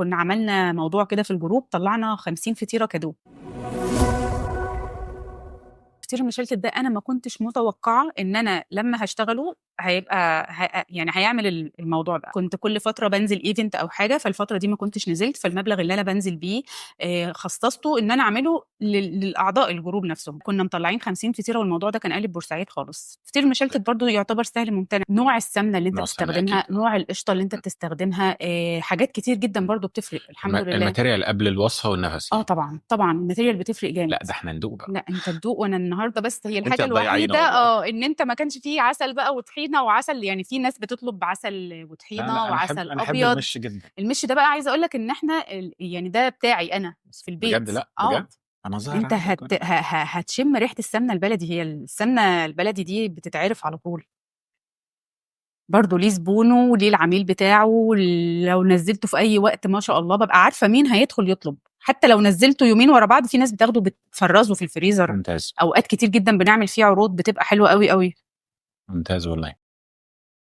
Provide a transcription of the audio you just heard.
كنا عملنا موضوع كده في ال group، طلعنا 50 فطيره cadeau. فطير المشلتت ده انا ما كنتش متوقعه ان انا لما هشتغله هيبقى يعني هيعمل الموضوع ده. كنت كل فترة بنزل event او حاجه، فالفتره دي ما كنتش نزلت، فالمبلغ اللي انا بنزل بيه خصصته ان انا اعمله للاعضاء ال group نفسهم. كنا مطلعين 50 فطيره، والموضوع ده كان قالب بورسعيد خالص. فطير المشلتت برضو يعتبر سهل ممتنع. نوع السمنة اللي انت نوع السمنة بتستخدمها، أكيد. نوع القشطه اللي انت بتستخدمها، حاجات كتير جدا برضو بتفرق، الحمد لله. ال material قبل الوصفة والنفس. اه طبعا طبعا، ال material بتفرق جامد. لا ده احنا ندوق بقى. لا انت تدوق، وانا النهارده بس هي انت الحاجة هتضيعينا الوحيدة والله. ان انت ما كانش فيه عسل بقى وطحينه وعسل. يعني في ناس بتطلب عسل لا وطحينه لا، انا احب وعسل انا احب ابيض. المش جدا. المش ده بقى عايزه اقول لك ان احنا يعني ده بتاعي انا في البيت. بجد؟ لا بجد انا ظاهر انت عندك. هتشم ريحه السمنة البلدي. هي السمنة البلدي دي بتتعرف على طول. برضه ليه زبونه وليه العميل بتاعه. لو نزلته في اي وقت ما شاء الله ببقى عارفه مين هيدخل يطلب، حتى لو نزلته يومين ورا بعض. في ناس بتاخده بتفرزه في الفريزر. ممتاز. اوقات كتير جدا بنعمل فيه عروض بتبقى حلوة قوي قوي. ممتاز والله.